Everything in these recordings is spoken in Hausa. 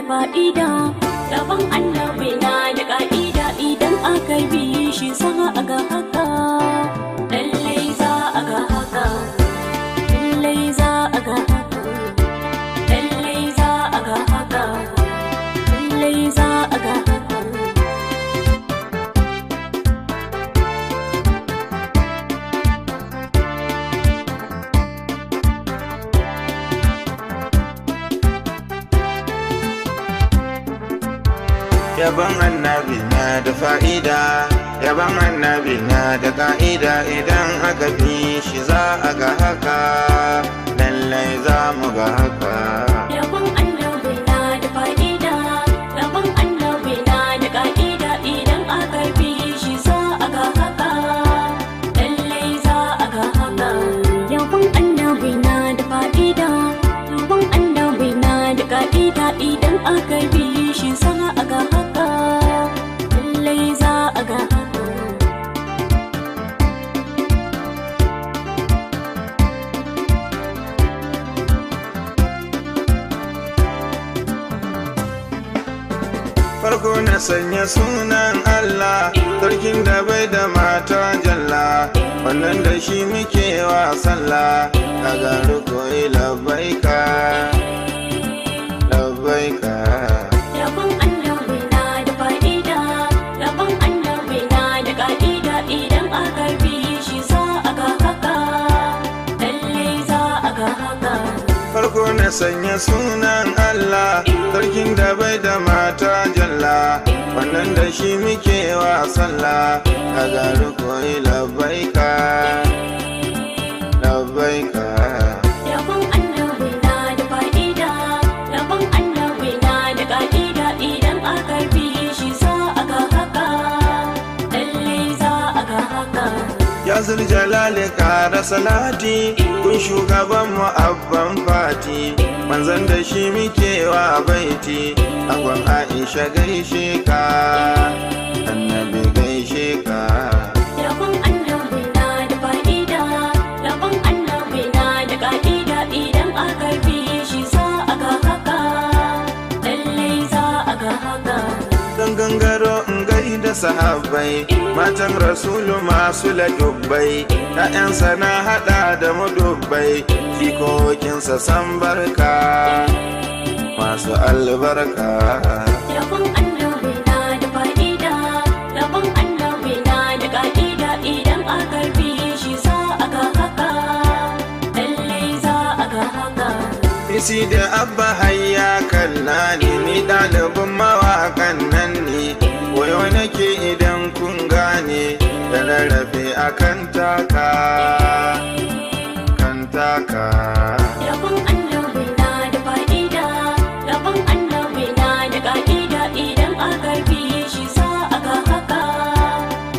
Fa'ida, yabon annabi na da ka'ida, idan aka bi shi za a ga haka, lallai za a ga haka, lallai za a ga haka, lallai za a ga haka, lallai za a ga haka. Yabon annabi na da fa'ida, yabon annabi na da ka'ida, idan aka bi shi za a ga haka, lallai za mu ga haka. Yabon annabi na da fa'ida, yabon annabi na da ka'ida, idan aka bi shi za a ga haka, lallai za a ga haka. Yabon annabi na da fa'ida, yabon annabi na da ka'ida, idan aka bi shi za a ga haka, lallai za a ga haka. Farko na sanya sunan Allah, sarkin da bai da mata jalla, wannan da shi muke wa sallah, kaga rukoyi labbaika, labbaika. Yabon annabi na da fa'ida, yabon annabi na da ka'ida, idan aka bi shi za a ga haka, lallai za a ga haka. Farko na sanya sunan Allah, sarkin da bai da mata jalla, wannan da shi muke wa sallah, kaga rukoyi labbaika, labbaika. Yabon annabi na da fa'ida, yabon annabi na da ka'ida, idan aka bi shi za a ga haka, lallai za a ga haka. Ya jalali kara salati kun shugaban mu abban fati, manzon da shi muke wa baiti, angon Aisha gaishe ka, annabi gaishe ka. Yabon annabi na da fa'ida, yabon annabi na da ka'ida, idan aka bi shi za a ga haka, lallai za a ga haka. Don gangaro in gaida sahabbai, matan rasulu masu ladubbai, ‘ya'yansa na hada da mudubbai, jikokinsa san barka, masu albarka. Yabon annabi na da fa'ida, yabon annabi na da ka'ida, idan aka bi shi za a ga haka, lallai za a ga haka. Isi da abba hayya kalla ne, ni ɗalibin mawaƙan nan ne, wayo nake idan kun gane, da rarrafe akan taka, kan taka. Yabon annabi na da fa'ida, yabon annabi na da ka'ida, idan aka bi shi za a ga haka,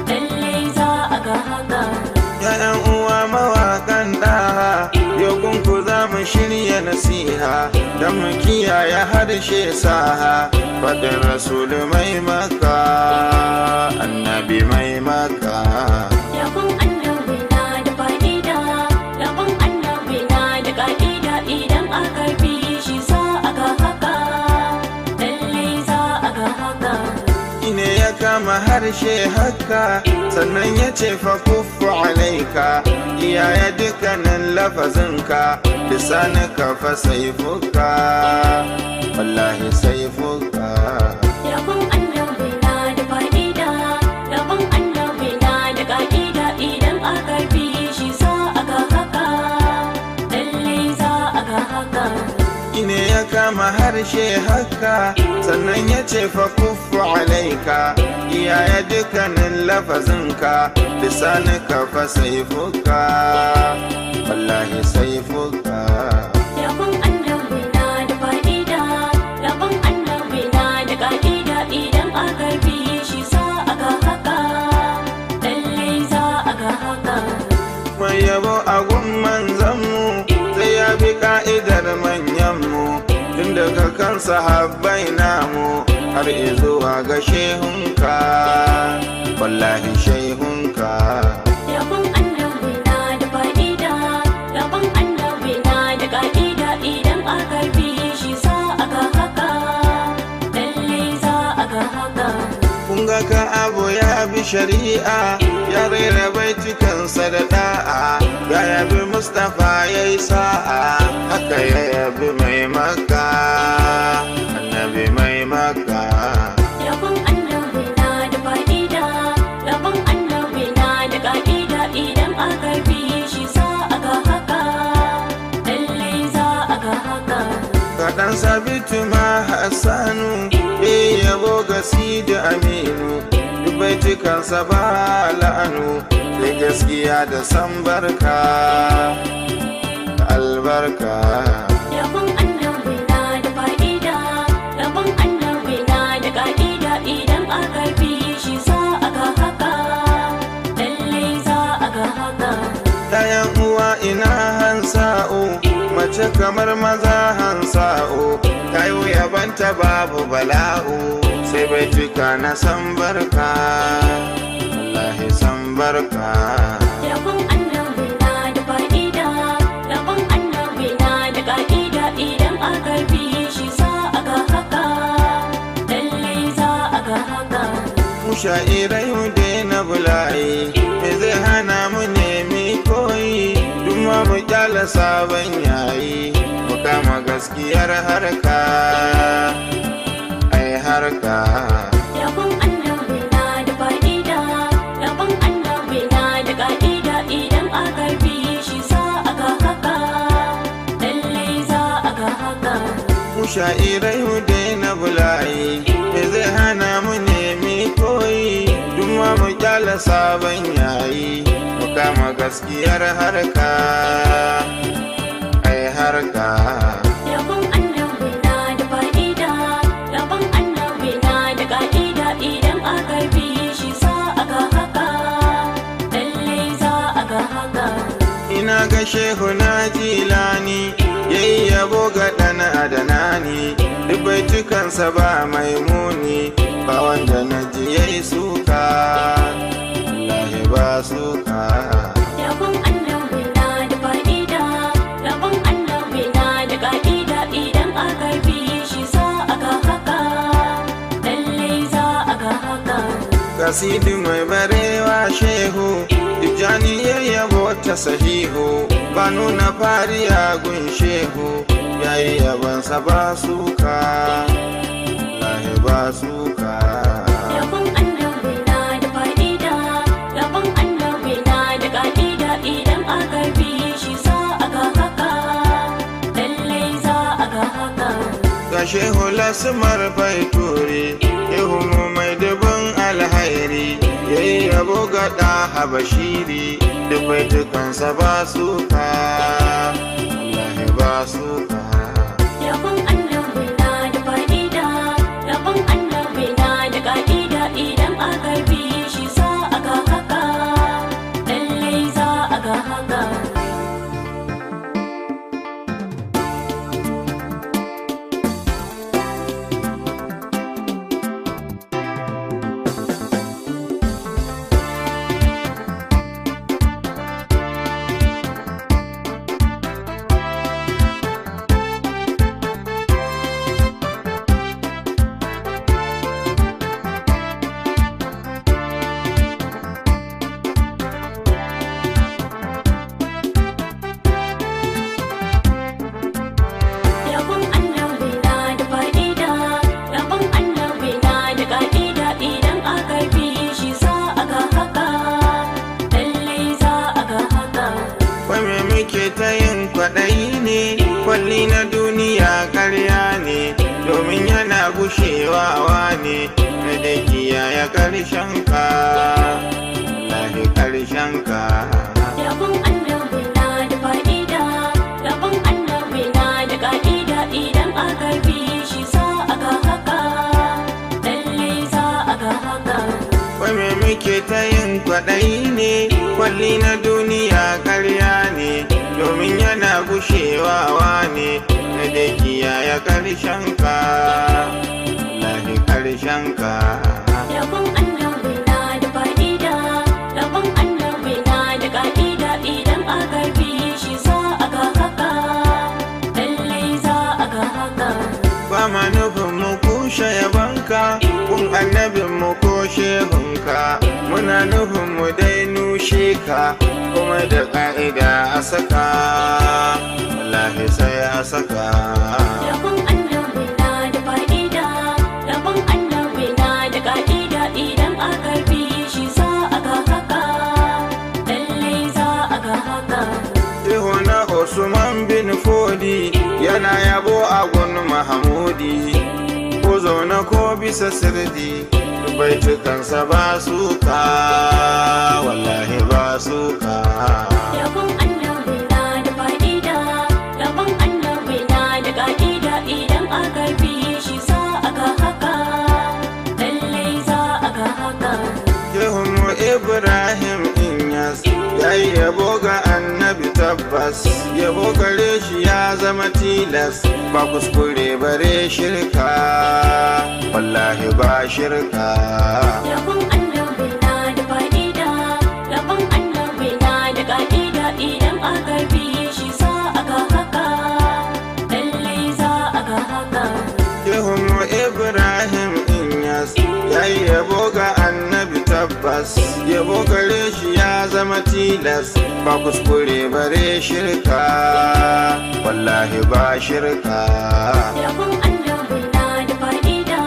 lallai za a ga haka. ‘Ya'yan uwa mawaƙan ɗaha, yau kunku za mu shirya nasiha, don mu kiyaye harshe saha, faɗin rasulu mai maka, annabi mai maka. Yabon annabi na da fa'ida, yabon annabi na da ka'ida, idan aka bi shi za a ga haka, lallai za a ga haka. Ne ya kama harshe haka, sannan ya ce fa kuffu alaika, kiyaye dukkanin lafazinka, lisanuka fa saifuka, wallahi saifuka. Yabon annabi na da fa'ida, yabon annabi na da ka'ida, idan aka bi shi za a ga haka, lallai za a ga haka. Ne ya kama harshe haka, sannan ya ce fa kuffu alaika, kiyaye dukkanin lafazinka, lisanuka fa saifuka, wallahi saifuka. Yabon annabi na da fa'ida, yabon annabi na da ka'ida, idan aka bi shi za a ga haka, lallai za a ga haka. Mai yabo a gun manzanmu sai ya bi ka'idar manyanmu, tun daga kan sahabbai namu har izuwa ga shehunka, wallahi shehunka. Yabon annabi na da fa'ida, yabon annabi na da ka'ida, idan aka bi shi za a ga haka, Gaka abu ya bi shari'a, ya rera baitukansa da da'a, ya yabi Mustapha ya yi sa'a, haka ya yabi mai Makka, annabi mai Makka. Yabon annabi na da fa'ida, yabon annabi na da ƙa'ida, idan aka bi shi za a ga haka, lallai za a ga haka. Kaɗan Sabitu ma Hassanu, ya yabo ga Sidi Aminu, duk baitukansa ba la'anu, sai gaskiya da san barka, albarka. Yabon annabi na da fa'ida, yabon annabi na da ƙa'ida, idan aka bi shi za a ga haka, lallai za a ga haka. Ɗayan uwa ina Hansa'u, mace kamar maza Hansa'u, tayo yabanta babu bala'u, sai baituka na san barka, wallahi san barka. Yabon annabi na da fa'ida, yabon annabi na da ƙa'ida, idan aka bi shi za a ga haka, lallai za a ga haka. Mu sha'irai mu daina bulayi, me zai hana mu nemi koyi, duk ma mu kyala sabon yayi, mu kama gaskiyar harka, ai harka. Yabon annabi na da fa'ida, yabon annabi na da ƙa'ida, idan aka bi shi za a ga haka, lallai za a ga haka. Mu sha'irai mu daina bulayi, me zai hana mu nemi koyi, duk ma mu kyala sabon yayi, mu kama gaskiyar harka, ai harka. Yabon annabi na da fa'ida, yabon annabi na da ƙa'ida, idan aka bi shi za a ga haka, lallai za a ga haka. Ina ga Shehu na Jilani, yayi yabo ga ɗana Adanani, duk baitukansa ba mai muni, ba wanda na ji yayi suka, wallahi ba suka. Yabon annabi na da fa'ida, yabon annabi na da ƙa'ida, idan aka bi shi za a ga haka, lallai za a ga haka. Kasidi mai barewa Shehu, Tijjani ya yabo ta sahihu, ba nuna fariya gun Shehu, yayi yabansa ba suka, wallahi ba suka. Yabon annabi na da fa'ida, yabon annabi na da ƙa'ida, idan aka bi shi za a ga haka, lallai za a ga haka. Ga Shehu Lasmar Baituri, Shehu mu mai dubin alhairi, yayi yabo ga ɗaha Bashiri, duk baitukansa ba suka, wallahi ba suka. Yabon annabi na da fa'ida, yabon annabi na da ƙa'ida, idan aka bi shi za a ga haka, lallai za a ga haka. Yabon annabi na da fa'ida, yabon annabi na da ƙa'ida, idan aka bi shi za a ga haka, lallai za a ga haka. Wai me muke ta yin kwaɗayi ne, kwalli na duniya ƙarya ne, domin yana gushewa ne, na da kiyaye ƙarshen ka, wallahi ƙarshen ka. Yabon annabi na da fa'ida, yabon annabi na da ƙa'ida, idan aka bi shi za a ga haka, lallai za a ga haka. Wai me muke ta yin kwaɗayi ne, kwalli na duniya ƙarya ne, domin yana gushewa ne, na da kiyaye ƙarshen ka, wallahi ƙarshen ka. Yabon annabi na da fa'ida, yabon annabi na da ƙa'ida, idan aka bi shi za a ga haka, lallai za a ga haka. Ba ma nufin mu kushe yabanka, kun annabin mu ko shehunka, muna nufin mu dai nushe ka, kuma da ka'ida a saka, wallahi sai a saka. Rabon annabi na da fa'ida, rabon annabi na da ka'ida, idan aka bi shi za a ga haka, lallai za a ga haka. Shehuna Usman bin Fodi yana yabo a gun Mahamudi, ko zaune ko bisa sirdi, baitukansa ba suka, wallahi ba suka. Rabon annabi na da fa'ida, rabon annabi na da ka'ida, idan aka bi shi za a ga haka, lallai za a ga haka. Shehunmu Ibrahim Inyas ya yi yabo ga annabi tabbas, yabo gare shi ya zama tilas, ba kuskure bare shirka, wallahi ba shirka. Rabon annabi na da fa'ida, rabon annabi na da ka'ida, idan aka bi shi za a ga haka, lallai za a ga haka. Shehunmu Ibrahim Inyas ya yi yabo ga annabi tabbas, yabo gare shi ya zama tilas, ba kuskure bare shirka, wallahi ba shirka. Rabon annabi na da fa'ida,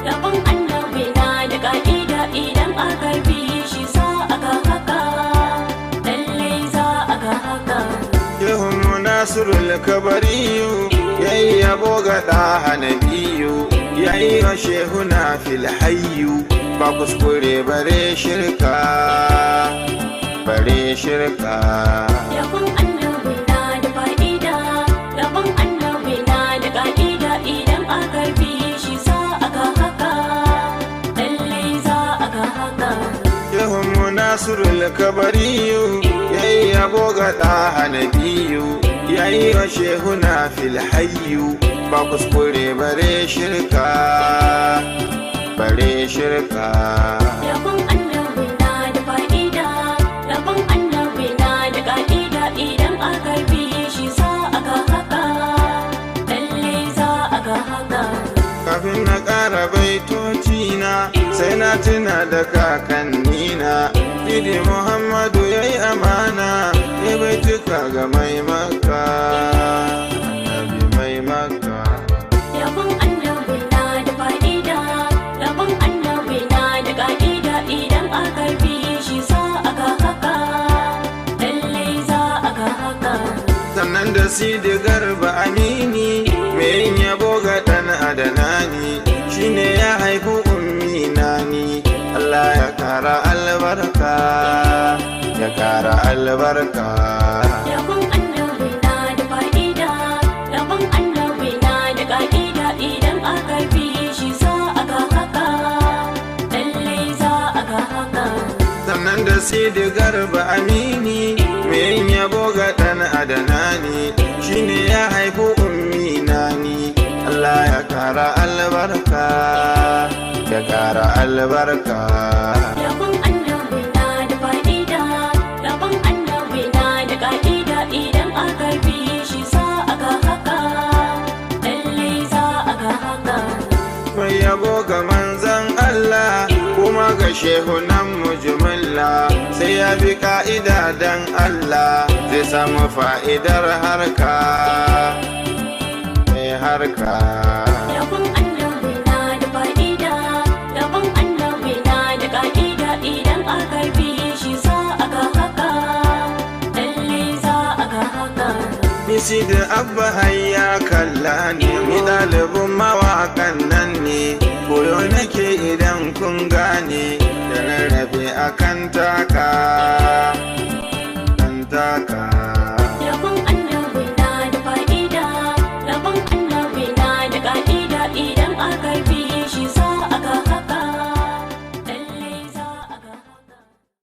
rabon annabi na da ka'ida, idan aka bi shi za a ga haka, lallai za a ga haka. Shehunmu Nasirul Kabariyu ya yi yabo ga ɗaha nabiyu, ya yi wa shehuna fil hayyu, ba kuskure bare shirka, bare shirka. Rabon annabi na da fa'ida, rabon annabi na da ka'ida, idan aka bi shi za a ga haka, lallai za a ga haka. Shehunmu Nasirul Kabariyu ya yi yabo ga ɗaha nabiyu, ya yi wa shehuna fil hayyu, ba kuskure bare shirka, bare shirka. Rabon annabi na da fa'ida, rabon annabi na da ka'ida, idan aka bi shi za a ga haka, lallai za a ga haka. Kafin na ƙara baitoci na, sai na tuna da kakannina, Didi Muhammadu ya yi amana, ya baituka ga mai maka, annabi mai maka. Rabon annabi na da fa'ida, rabon annabi na da ka'ida, idan aka bi shi za a ga haka, lallai za a ga haka. Sannan da Sidi Garba Amini, mai yin yabo ga ɗan Adanani, shine ya haifi ummi nani, Allah ya kara albarka, ya kara albarka. Rabon annabi na da fa'ida, rabon annabi na da ka'ida, idan aka bi shi za a ga haka, lallai za a ga haka. Sannan da Sidi Garba Amini, mai yin yabo ga ɗan Adanani, shine ya haifi ummi nani, Allah ya kara albarka, ya kara albarka. Rabon annabi na da fa'ida, rabon annabi na da ka'ida, idan aka bi shi za a ga haka, lallai za a ga haka. Mai yabo ga manzan Allah kuma ga shehunan mujmilla, sai ya bi ka'ida dan Allah zai samu fa'idar harka, mai harka. Rabon annabi na da fa'ida, rabon annabi na da ka'ida, idan aka bi shi za a ga haka, lallai za a ga haka. Nisi da abba hayya kalla ne, ni ɗalibin mawaƙan nan ne, koyo nake idan kun gane, da rarrabe akan taka.